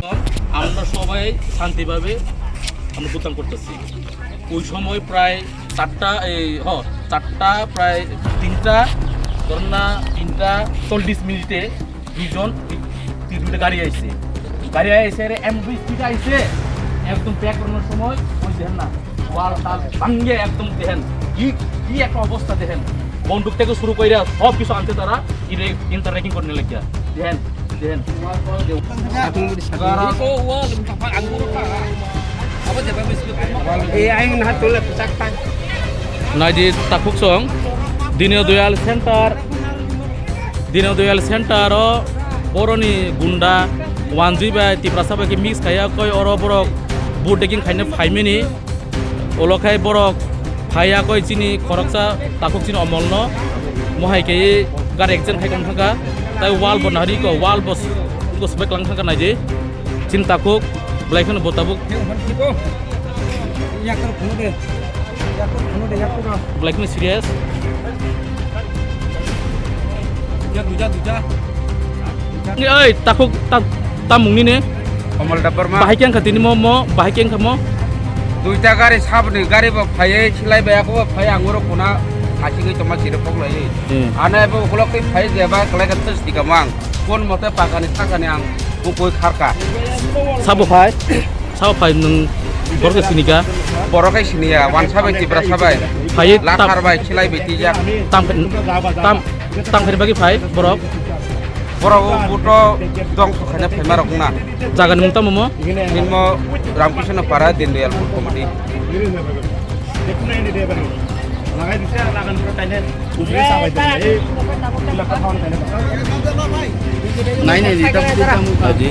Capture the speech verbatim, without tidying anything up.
আমরা সবাই শান্তিভাবে আমরা ভোটদান করতেছি। ওই সময় প্রায় চারটা, এই হ চারটা, প্রায় তিনটা, ধরেন না, তিনটা চল্লিশ মিনিটে দুইজন, তি- দুইটা গাড়ি আইছে। গাড়ি আইছে রে, এমন স্পিড আইছে, একদম ব্যাক করানোর সময় ওই দেখেন না, ওয়াল টাল ভাঙ্গে একদম দেখেন কি, কি একটা অবস্থা দেখেন। বন্দুক থেকে শুরু করে সব কিছু আনতে তারা ইন্টারনেটিং করে নিয়ে লেগে দেখেন, দেখেন। এই আইন হাত তুলে পোশাক পায়। Naidi takhuk song, Dino Doyal Center, Dino Doyal Center o boroni gunda wanjui bai Tiprasa bai khe mix khaiya koi oro borok vote taking khaina phaimani. Ulo khai borok phaiya koi chini khoroksa takhuk chini omolno mohai khe gari accident khai tong thangkha. Tai wall bo nahari ko, wall bo, bo sbai klang thangkha naidi. Chini takhuk belai kheno bo tabuk. Belai kheno serious. Oi, takhuk ta, tamung nini. Komol Debbarma. Bahai khe wngkha tini mo, mo, bahai khe wngkha mo. Duita gari sabni gari bo phaiwi silai bai ako bo phai ang oro kuna asingwi tongma chiri pok lai. Hmm. Ano ebo ukolok twi phai je ba kwlai ka twi sika mang. Kon mote pakani sakani ang ukoi kharka. Sabo phai, sabo phai nwng borok sinika. Borok hai siniya, wansa bai Tiprasa bai. Phai tam- Lakhar bai silai bai tijak. Tam, tam, tam khaini bagwi phai borok. Borok o buto dongso khaina phaima rok na. Jagani mung tamo mo? Nimo Ramkrishna Para Dindayal Committee. Nai nai ni tam. Aji.